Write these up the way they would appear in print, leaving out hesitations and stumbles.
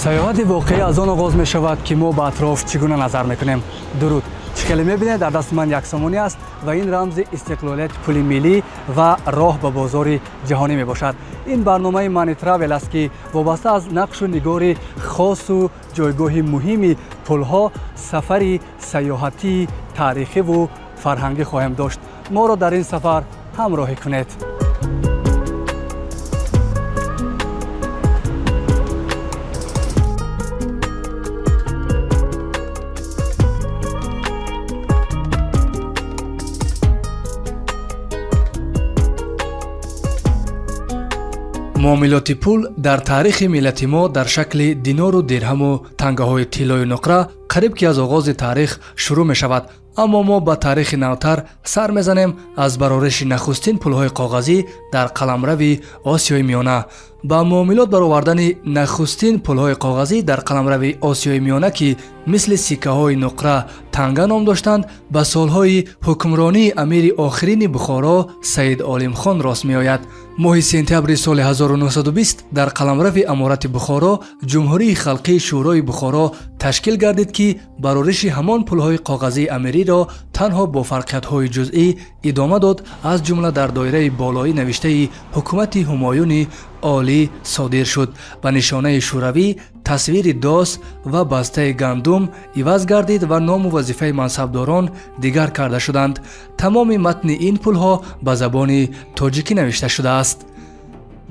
Саёҳати воқеӣ аз он оғоз мешавад, ки мо ба атроф чӣ гуна назар мекунем. Дуруд! Чӣ хеле мебинед, дар дасти ман як сомонӣ аст ва ин рамзи истиқлолияти пули миллӣ ва роҳ ба бозори ҷаҳонӣ мебошад. Ин барномаи Money Travel аст, ки вобаста аз нақшу нигори хосу ҷойгоҳи муҳими пулҳо сафари саёҳатии таърихиву фарҳангӣ хоҳем дошт. Моро дар ин сафар ҳамроҳӣ кунед. Муомилоти пул дар таърихи миллати мо дар шакли динору дирҳаму тангаҳои тиллою нуқра қариб ки аз оғози таърих шурӯъ мешавад. Аммо мо ба таърихи навтар сар мезанем, аз барориши нахустин пулҳои коғазӣ дар қаламрави Осиёи Миёна. Ба муомилот баровардани нахустин пулҳои коғазӣ дар қаламрави Осиёи Миёна, ки мисли сиккаҳои нуқра танга ном доштанд, ба солҳои ҳукмронии амири охирини Бухоро Саид Олимхон рост меояд. Моҳи сентябри соли 1920 дар қаламрави Аморати Бухоро Ҷумҳурии Халқии Шӯрои Бухоро ташкил гардид, ки барориши ҳамон пулҳои коғазии амириро танҳо бо фарқиятҳои ҷузъӣ идома дод. Аз ҷумла дар доираи болоӣ навиштаи Ҳукумати Ҳумоюни Олӣ содир шуд. Ба нишонаи шӯравӣ тасвири дос ва бастаи гандум иваз гардид ва ному вазифаи мансабдорон дигар карда шуданд. Тамоми матни ин пулҳо ба забони тоҷикӣ навишта шудааст.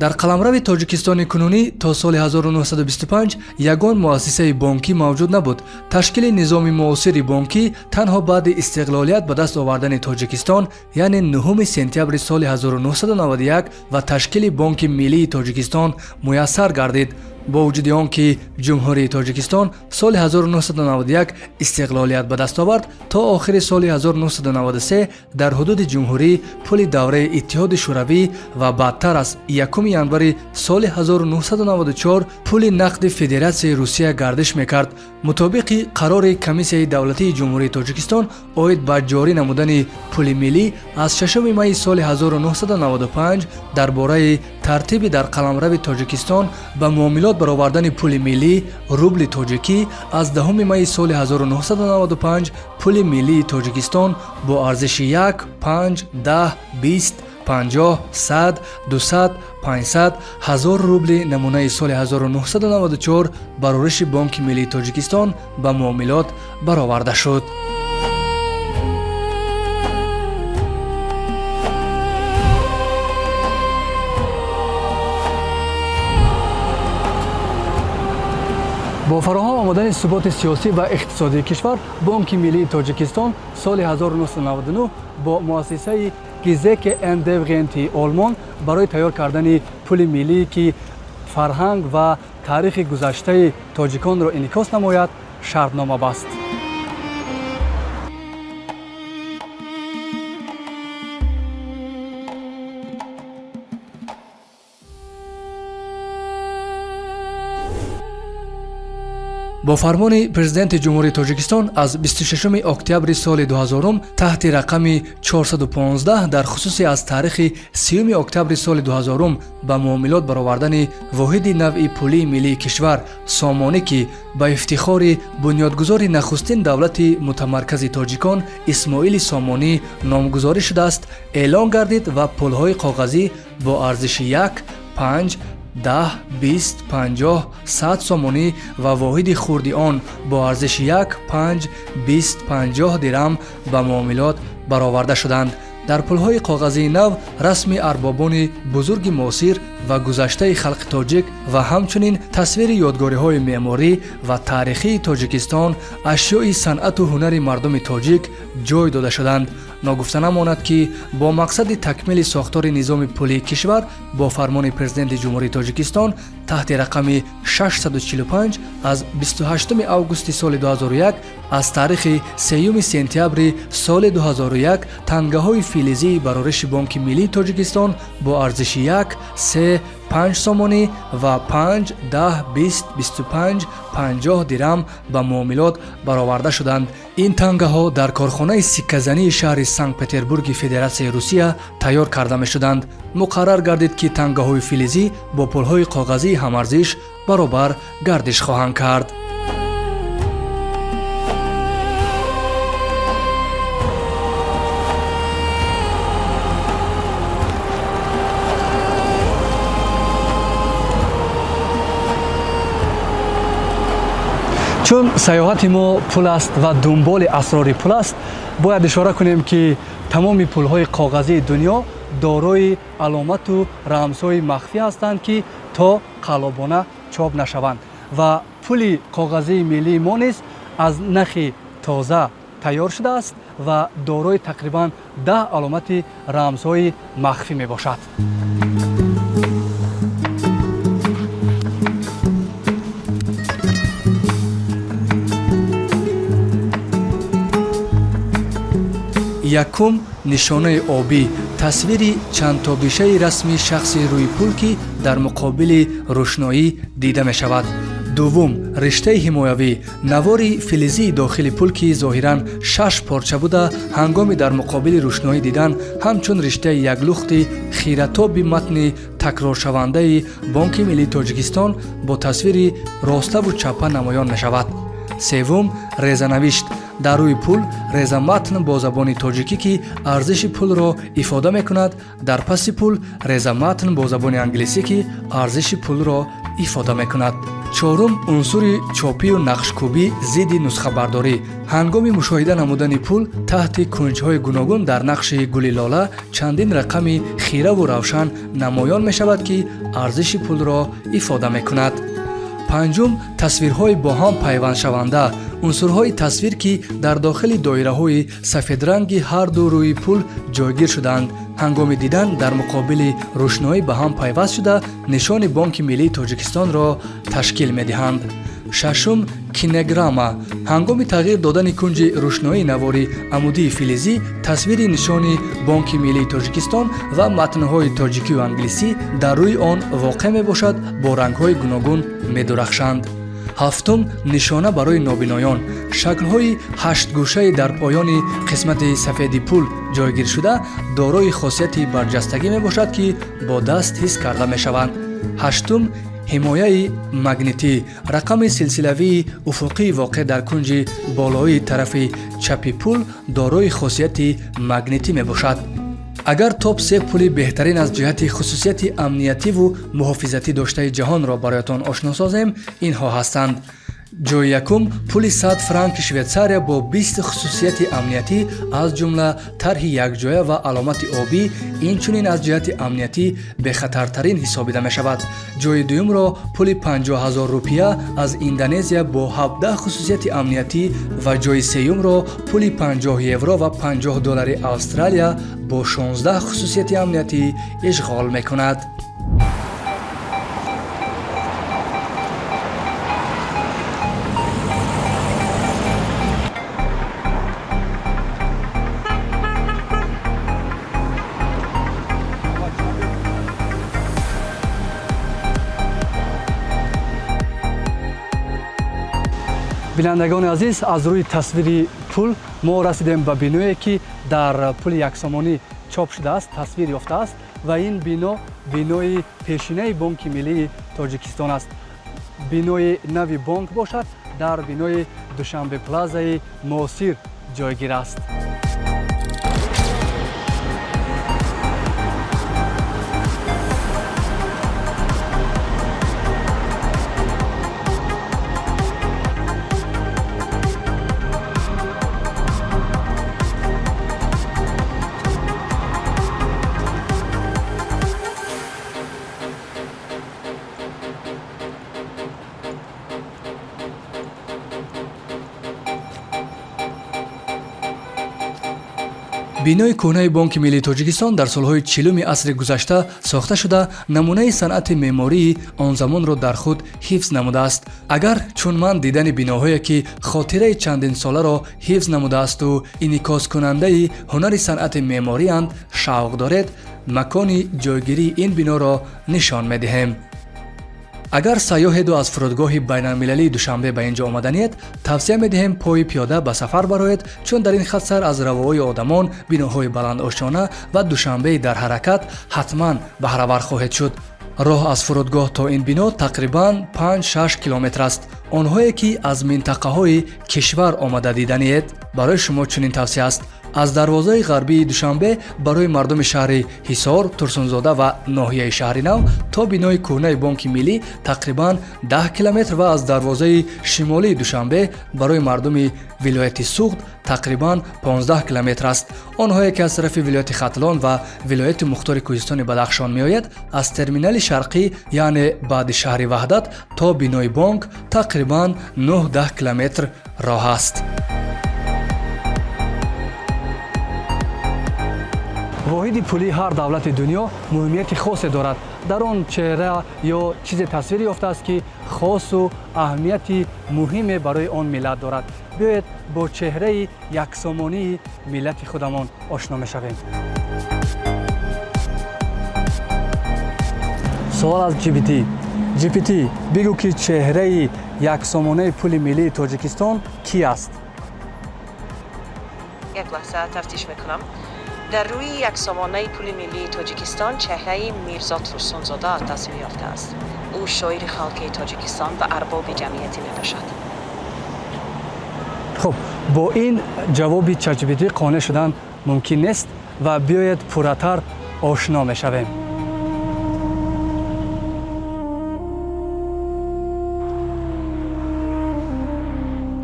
Дар қаламрави Тоҷикистони кунунӣ то соли 1925 ягон муассисаи бонкӣ мавҷуд набуд. Ташкили низоми муосири бонкӣ танҳо баъди истиқлолият ба даст овардани Тоҷикистон, яъне 9 сентябри соли 1991 ва ташкили Бонки Миллии Тоҷикистон муяссар гардид. Бо вуҷуди он ки Ҷумҳурии Тоҷикистон соли 1991 истиқлолият ба даст овард, то охири соли 1993 дар ҳудуди ҷумҳурӣ пули давраи Иттиҳоди Шӯравӣ ва баъдтар аз 1 январи соли 1994 пули нақди Федератсияи Русия гардиш мекард. Мутобиқи қарори Комиссияи давлатии Ҷумҳурии Тоҷикистон оид ба ҷорӣ намудани пули миллӣ аз 6 майи соли 1995 дар бораи тартиби дар қаламрави Тоҷикистон ба муомилот баровардани пули миллӣ рубли тоҷикӣ, аз 10 майи соли 1995 пули миллии Тоҷикистон бо арзиши 1, 5, 10, 20, 50, 100, 200, 500, 1000 рубли намунаи соли 1994 барориши Бонки Миллии Тоҷикистон ба муомилот бароварда шуд. Бо фароҳам омадани суботи сиёсӣ ва иқтисодии кишвар, Бонки Миллии Тоҷикистон соли 1999 бо муассисаи Гизеке Эндевгенти Олмон барои тайёр кардани пули миллӣ, ки фарҳанг ва таърихи гузаштаи тоҷиконро инъикос намояд, шартнома баст. Бо фармони Президенти Ҷумҳурии Тоҷикистон аз 26 октябри соли 2000 таҳти рақами 415 дар хусуси аз таърихи 30 октябри соли 2000 ба муомилот баровардани воҳиди навъи пулии миллии кишвар сомонӣ, ки ба ифтихори бунёдгузори нахустин давлати мутамаркази тоҷикон Исмоили Сомонӣ номгузорӣ шудааст, эълон гардид ва пулҳои коғазӣ бо арзиши 1, 5, 10, 20, 50, 100 сомонӣ ва воҳиди хурди он бо арзиши 1, 5, 20, 50 дирам ба муомилот бароварда шуданд. Дар пулҳои коғазии нав расми арбобони бузурги муосир ва гузаштаи халқи тоҷик ва ҳамчунин тасвири ёдгориҳои меъморӣ ва таърихии Тоҷикистон, ашёи санъату ҳунари мардуми тоҷик ҷой дода шуданд. Ногуфта намонад, ки бо мақсади такмили сохтори низоми пулии кишвар бо фармони Президенти Ҷумҳурии Тоҷикистон таҳти рақами 645 аз 28 августи соли 2001 аз таърихи 3 сентябри соли 2001 тангаҳои Филизии барориши Бонки Миллии Тоҷикистон бо арзиши 1, 3, 5 сомонӣ ва 5, 10, 20, 25, 50 дирам ба муомилот бароварда шуданд. Ин тангаҳо дар корхонаи сикказании шаҳри Санкт-Петербурги Федератсияи Русия тайёр карда мешуданд. Муқаррар гардид, ки тангаҳои филизӣ бо пулҳои коғазии ҳамарзиш баробар гардиш хоҳанд кард. Чун саёҳати мо пул аст ва дунболи асрори пул аст, бояд ишора кунем, ки тамоми пулҳои коғазии дунё дорои аломату рамзҳои махфӣ ҳастанд, ки то қаллобона чоп нашаванд, ва пули коғазии миллии мо низ аз нахи тоза тайёр шудааст ва дорои тақрибан 10 аломати рамзҳои махфӣ мебошад. Якум, нишонаи обӣ, тасвири чандтобишаи расми шахси рӯи пул, ки дар муқобили рӯшноӣ дида мешавад. Дуввум, риштаи ҳимоявӣ, навори филизии дохили пул, ки зоҳиран шаш порча буда, ҳангоми дар муқобили рӯшноӣ дидан ҳамчун риштаи яклухти хиратоби матни такроршавандаи Бонки Миллии Тоҷикистон бо тасвири роставу чапа намоён мешавад. Севум, резанавишт, дар рӯи пул резаматн бо забони тоҷикӣ, ки арзиши пулро ифода мекунад. Дар паси пул резаматн бо забони англисӣ, ки арзиши пулро ифода мекунад. Чорум, унсури чопию нақшкӯбӣ зидди нусхабардорӣ. Ҳангоми мушоҳида намудани пул таҳти кунҷҳои гуногун дар нақши гули лола чандин рақами хираву равшан намоён мешавад, ки арзиши пулро ифода мекунад. Панҷум, тасвирҳои бо ҳам пайвандшаванда, унсурҳои тасвир, ки дар дохили доираҳои сафедранги ҳарду рӯи пул ҷойгир шудаанд, ҳангоми дидан дар муқобили рӯшноӣ ба ҳам пайваст шуда, нишони Бонки Миллии Тоҷикистонро ташкил медиҳанд. Шашум, кинеграмма. Ҳангоми тағйир додани кунҷи рӯшноии навори амудии филизӣ тасвири нишони Бонки Миллии Тоҷикистон ва матнҳои тоҷикию англисӣ дар рӯи он воқеъ мебошад, бо рангҳои гуногун медурахшанд. Ҳафтум, нишона барои нобиноён, шаклҳои ҳаштгӯшаи дар поёни қисмати сафеди пул ҷойгиршуда дорои хосияти барҷастагӣ мебошад, ки бо даст ҳис карда мешаванд. Ҳаштум, ҳимояи магнитӣ, рақами силсилавии уфуқии воқеъ дар кунҷи болоии тарафи чапи пул дорои хосияти магнитӣ мебошад. Агар топ се пули беҳтарин аз ҷиҳати хусусияти амниятиву муҳофизатӣ доштаи ҷаҳонро бароятон ошно созем, инҳо ҳастанд. Ҷои якум, пули 100 франки Швейтсария бо 20 хусусияти амниятӣ, аз ҷумла тарҳи якҷоя ва аломати обӣ, инчунин аз ҷиҳати амниятӣ бехатартарин ҳисобида мешавад. Ҷои дуюмро пули 50 000 рупия аз Индонезия бо 17 хусусияти амниятӣ ва ҷои сеюмро пули 50 евро ва 50 доллари Австралия бо 16 хусусияти амниятӣ ишғол мекунад. Бинандагони азиз, аз рӯи тасвири пул мо расидем ба биное, ки дар пули яксомонӣ чоп шудааст, тасвир ёфтааст, ва ин бино бинои пешинаи Бонки Миллии Тоҷикистон аст. Бинои нави бонк бошад, дар бинои Душанбе Плазаи муосир ҷойгир аст. Бинои кӯҳнаи Бонки Миллии Тоҷикистон дар солҳои 40-уми асри гузашта сохта шуда, намунаи санъати меъмории он замонро дар худ ҳифз намудааст. Агар чун ман дидани биноҳое, ки хотираи чандинсоларо ҳифз намудаасту инъикоскунандаи ҳунари санъати меъморианд, шавқ доред, макони ҷойгирии ин биноро нишон медиҳем. Агар сайёҳеду аз фурудгоҳи байналмилалии Душанбе ба ин ҷо омаданиед, тавсия медиҳем пои пиёда ба сафар бароед, чун дар ин хатсар аз равоҳои одамон, биноҳои баландошёна ва Душанбеи дар ҳаракат ҳатман баҳравар хоҳед шуд. Роҳ аз фурудгоҳ то ин бино тақрибан 5-6 километр аст. Онҳое, ки аз минтақаҳои кишвар омада диданиед, барои шумо чунин тавсия аст: аз дарвозаи ғарбии Душанбе барои мардуми шаҳри Ҳисор, Турсунзода ва ноҳияи Шаҳри Нав то бинои кӯҳнаи Бонки Миллӣ тақрибан 10 километр ва аз дарвозаи шимолии Душанбе барои мардуми вилояти Суғд тақрибан 15 километр аст. Онҳое, ки аз тарафи вилояти Хатлон ва вилояти Мухтори Кӯҳистони Бадахшон меояд, аз терминали шарқӣ, яъне баъди шаҳри Ваҳдат, то бинои бонк тақрибан 9-10 километр роҳ аст. Воҳиди пулии ҳар давлати дунё муҳимияти хосе дорад. Дар он чеҳра ё чизе тасвир ёфтааст, ки хосу аҳамияти муҳиме барои он миллат дорад. Биёед, бо чеҳраи яксомонии миллати худамон ошно мешавем. Суол аз GPT: GPT, бигӯ, ки чеҳраи яксомонаи пули миллии Тоҷикистон кӣ аст? Як лаҳза, тафтиш мекунам. Дар рӯи яксомонаи пули миллии Тоҷикистон чеҳраи Мирзо Турсунзода тасвир ёфтааст. Ӯ шоири халқии Тоҷикистон ва арбоби ҷамъиятӣ мебошад. Хуб, бо ин ҷавоби ChatGPT қонеъ шудан мумкин нест ва биёед, пурратар ошно мешавем.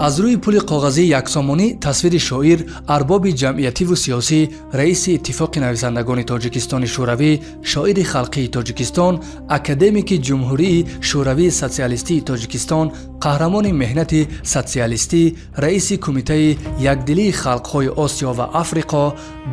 Аз рӯи пули коғазии яксомонӣ тасвири шоир, арбоби ҷамъиятиву сиёсӣ, раиси Иттифоқи нависандагони Тоҷикистони Шӯравӣ, шоири халқии Тоҷикистон, академики Ҷумҳурии Шӯравии Социалистии Тоҷикистон, қаҳрамони меҳнати социалистӣ, раиси Кумитаи якдилии халқҳои Осиё ва Африқо,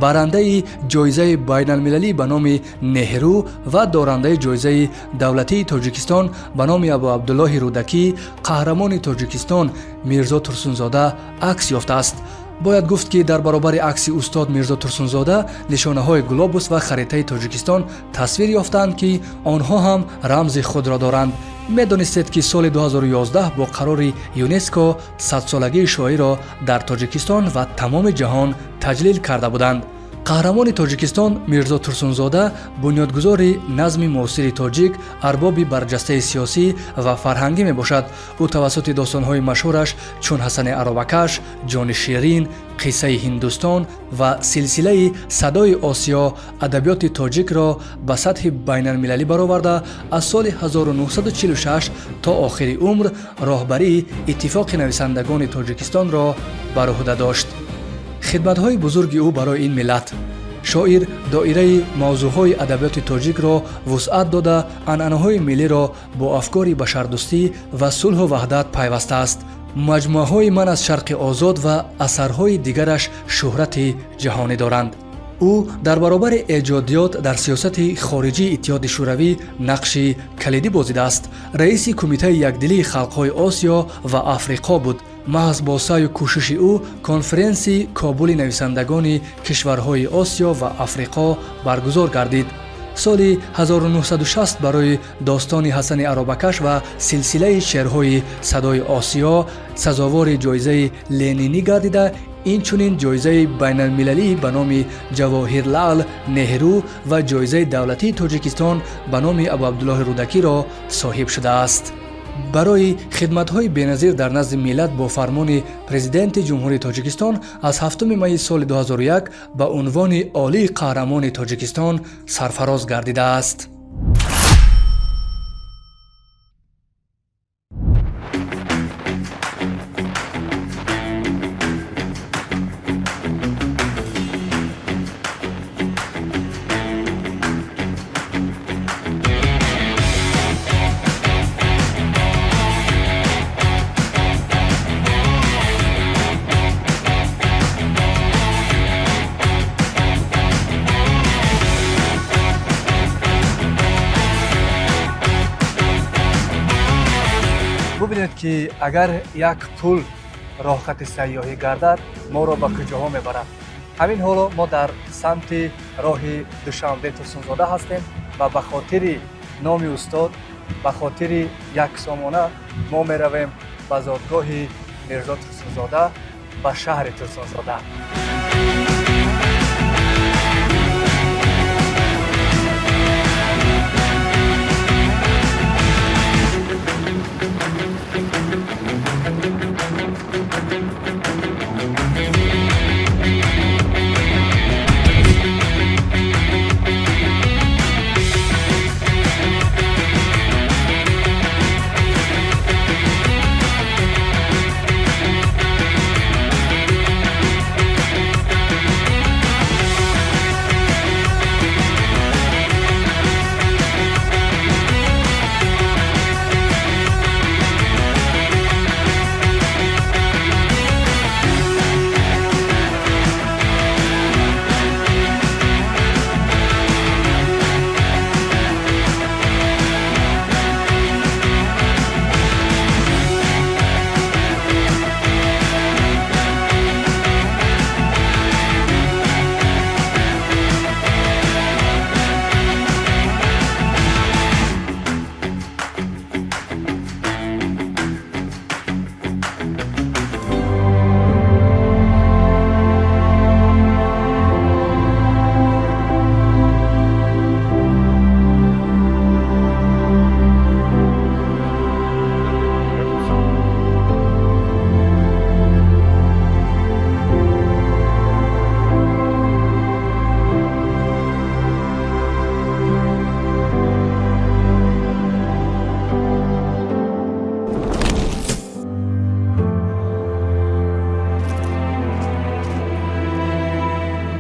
барандаи ҷоизаи байналмилалӣ ба номи Неҳру ва дорандаи ҷоизаи давлатии Тоҷикистон ба номи Абуабдуллоҳи Рӯдакӣ, қаҳрамони Тоҷикистон Мирзо Турсунзода акс ёфтааст. Бояд гуфт, ки дар баробари акси устод Мирзо Турсунзода нишонаҳои глобус ва харитаи Тоҷикистон тасвир ёфтаанд, ки онҳо ҳам рамзи худро доранд. Медонистед, ки соли 2011 бо қарори ЮНЕСКО садсолагии шоирро дар Тоҷикистон ва тамоми ҷаҳон таҷлил карда буданд? Қаҳрамони Тоҷикистон Мирзо Турсунзода бунёдгузори назми муосири тоҷик, арбоби барҷастаи сиёсӣ ва фарҳангӣ мебошад. Ӯ тавассути достонҳои машҳураш, чун Ҳасани аробакаш, Ҷони Ширин, Қиссаи Ҳиндустон ва силсилаи Садои Осиё, адабиёти тоҷикро ба сатҳи байналмилалӣ бароварда, аз соли 1946 то охири умр роҳбарии Иттифоқи нависандагони Тоҷикистонро бар уҳда дошт. Хидматҳои бузурги ӯ барои ин миллат: шоир доираи мавзӯъҳои адабиёти тоҷикро вусъат дода, анъанаҳои миллиро бо афкори башардӯстӣ ва сулҳу ваҳдат пайвастааст. Маҷмӯаҳои «Ман аз Шарқи озод» ва асарҳои дигараш шӯҳрати ҷаҳонӣ доранд. Ӯ дар баробари эҷодиёт дар сиёсати хориҷии Иттиҳоди Шӯравӣ нақши калидӣ бозидааст. Раиси Кумитаи якдилии халқҳои Осиё ва Африқо буд. Маҳз бо саъю кӯшиши ӯ конференсии Кобули нависандагони кишварҳои Осиё ва Африқо баргузор гардид. Соли 1960 барои достони Ҳасани аробакаш ва силсилаи шеърҳои Садои Осиё сазовори ҷоизаи Ленинӣ гардида, инчунин ҷоизаи байналмилалӣ ба номи Ҷавоҳирлал Неҳру ва ҷоизаи давлатии Тоҷикистон ба номи Абуабдуллоҳи Рӯдакиро соҳиб шудааст. Барои хидматҳои беназир дар назди миллат бо фармони Президенти Ҷумҳурии Тоҷикистон аз 7 майи соли 2001 ба унвони олии Қаҳрамони Тоҷикистон сарфароз гардидааст. Бубинед, ки агар як пул роҳхати сайёҳӣ гардад, моро ба куҷоҳо мебарад. Ҳамин ҳоло мо дар самти роҳи Душанбе Турсунзода ҳастем ва ба хотири номи устод, ба хотири як сомона мо меравем ба зодгоҳи Мирзо Турсунзода, ба шаҳри Турсунзода.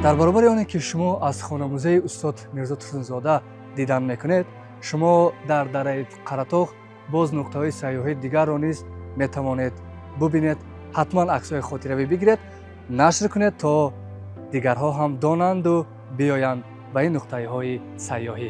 Дар баробари оне ки шумо аз хонамузеи устод Мирзо Турсунзода дидан мекунед, шумо дар дараи Қаратоғ боз нуқтаҳои сайёҳии дигарро низ метавонед бубинед. Ҳатман аксҳои хотиравӣ бигиред, нашр кунед, то дигарҳо ҳам донанду биёянд ба ин нуқтаҳои сайёҳӣ.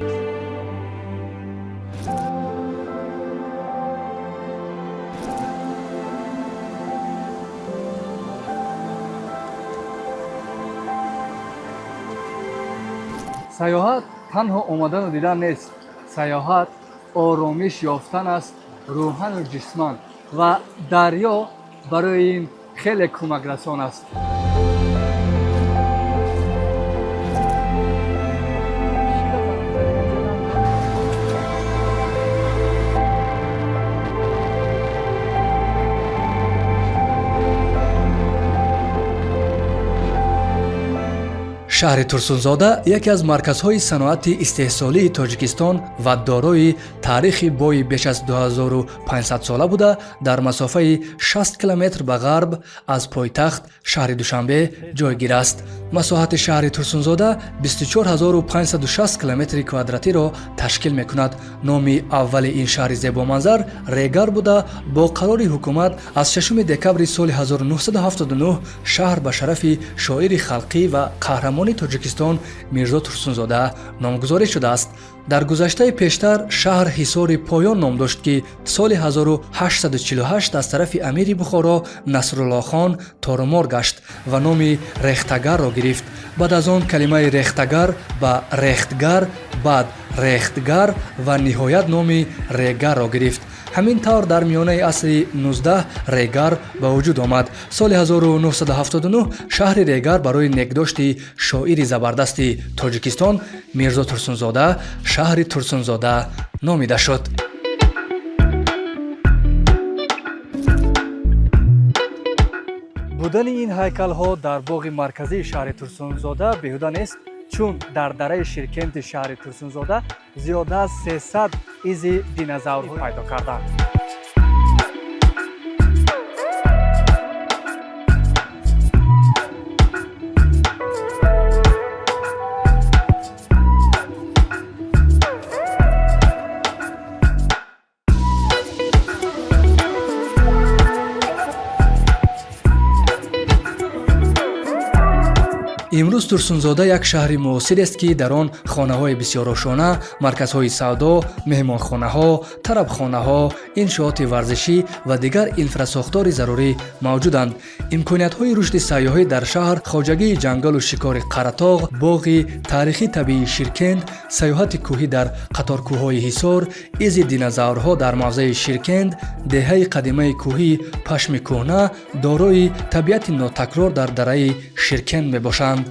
Сайёҳат танҳо омадану дидан нест. Сайёҳат оромиш ёфтан аст рӯҳану ҷисман ва дарё барои ин хеле кӯмакрасон аст. Шаҳри Турсунзода яке аз марказҳои саноати истеҳсолии Тоҷикистон ва дорои таърихи бои беш аз 2500 сола буда, дар масофаи 60 километр ба ғарб аз пойтахт шаҳри Душанбе ҷойгир аст. Масоҳати шаҳри Турсунзода 24560 километри квадратиро ташкил мекунад. Номи аввали ин шаҳри зебоманзар Регар буда, бо қарори ҳукумат аз 6 декабри соли 1979 шаҳр ба шарафи шоири халқӣ ва қаҳрамони Тоҷикистон Мирзо Турсунзода номгузорӣ шудааст. Дар гузаштаи пештар шаҳр Ҳисори Поён ном дошт, ки соли 1848 аз тарафи амири Бухоро Насруллохон торумор гашт ва номи Рехтагарро гирифт. Баъд аз он калимаи рехтагар ба рехтгар, баъд рехтгар ва ниҳоят номи Регарро гирифт. Ҳамин тавр дар миёнаи асри 19 Регар ба вуҷуд омад. Соли 1979 шаҳри Регар барои некдошти шоири забардасти Тоҷикистон Мирзо Турсунзода шаҳри Турсунзода номида шуд. Будани ин ҳайкалҳо дар боғи марказии шаҳри Турсунзода беҳуда нест, чун дар дараи Ширкенти шаҳри Турсунзода зиёда аз 300 изи динозаврҳо пайдо карданд. Имрӯз Турсунзода як шаҳри муосирест, ки дар он хонаҳои бисёрошона, марказҳои савдо, меҳмонхонаҳо, тарабхонаҳо, иншооти варзишӣ ва дигар инфрасохтори зарурӣ мавҷуданд. Имкониятҳои рушди сайёҳӣ дар шаҳр хоҷагии ҷангалу шикори Қаратоғ, боғи таърихи табиии Ширкенд, сайёҳати кӯҳӣ дар қаторкӯҳҳои Ҳисор, изи динозаврҳо дар мавзеи Ширкенд, деҳаи қадимаи кӯҳии Пашми Кӯҳна, дорои табиати нотакрор дар дараи Ширкенд мебошанд.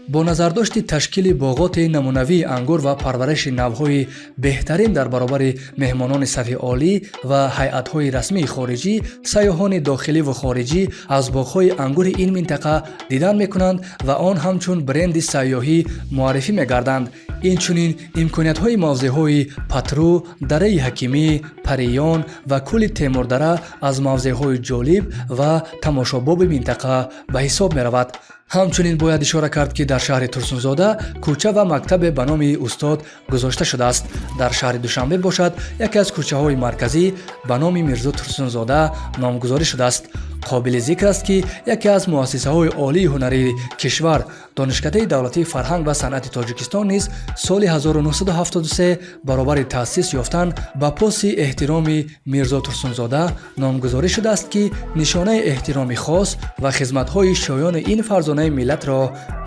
Бо назардошти ташкили боғоти намунавии ангур ва парвариши навъҳои беҳтарин дар баробари меҳмонони сатҳи олӣ ва ҳайатҳои расмии хориҷӣ, сайёҳони дохилӣ ву хориҷӣ аз боғҳои ангури ин минтақа дидан мекунанд ва он ҳамчун бренди сайёҳӣ муаррифӣ мегарданд. Инчунин имкониятҳои мавзеъҳои Патру, дараи Ҳакимӣ, Париён ва кӯли Темурдара аз мавзеъҳои ҷолиб ва тамошобоби минтақа ба ҳисоб меравад. Ҳамчунин бояд ишора кард, ки дар шаҳри Турсунзода кӯча ва мактабе ба номи устод гузошта шудааст. Дар шаҳри Душанбе бошад, яке аз кӯчаҳои марказӣ ба номи Мирзо Турсунзода номгузорӣ шудааст. Қобили зикр аст, ки яке аз муассисаҳои олии ҳунарии кишвар, Донишкадаи давлатии фарҳанг ва санъати Тоҷикистон низ соли 1973 баробари таъсис ёфтан ба поси эҳтироми Мирзо Турсунзода номгузорӣ шудааст, ки нишонаи эҳтироми хос ва хизматҳои шоёни ин фарзонаи миллатро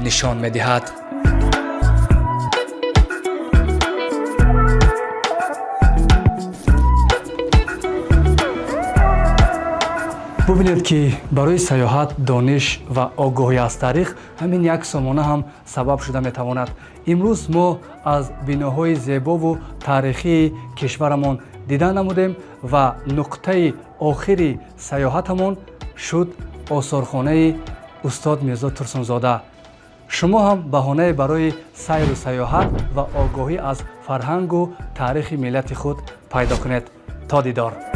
нишон медиҳад. Бубинед, ки барои сайёҳат дониш ва огоҳӣ аз таърих ҳамин як сомона ҳам сабаб шуда метавонад. Имрӯз мо аз биноҳои зебову таърихии кишварамон дидан намудем ва нуқтаи охири сайёҳатамон шуд осорхонаи устод Мирзо Турсунзода. Шумо ҳам баҳонае барои сайру сайёҳат ва огоҳӣ аз фарҳангу таърихи миллати худ пайдо кунед. То дидор!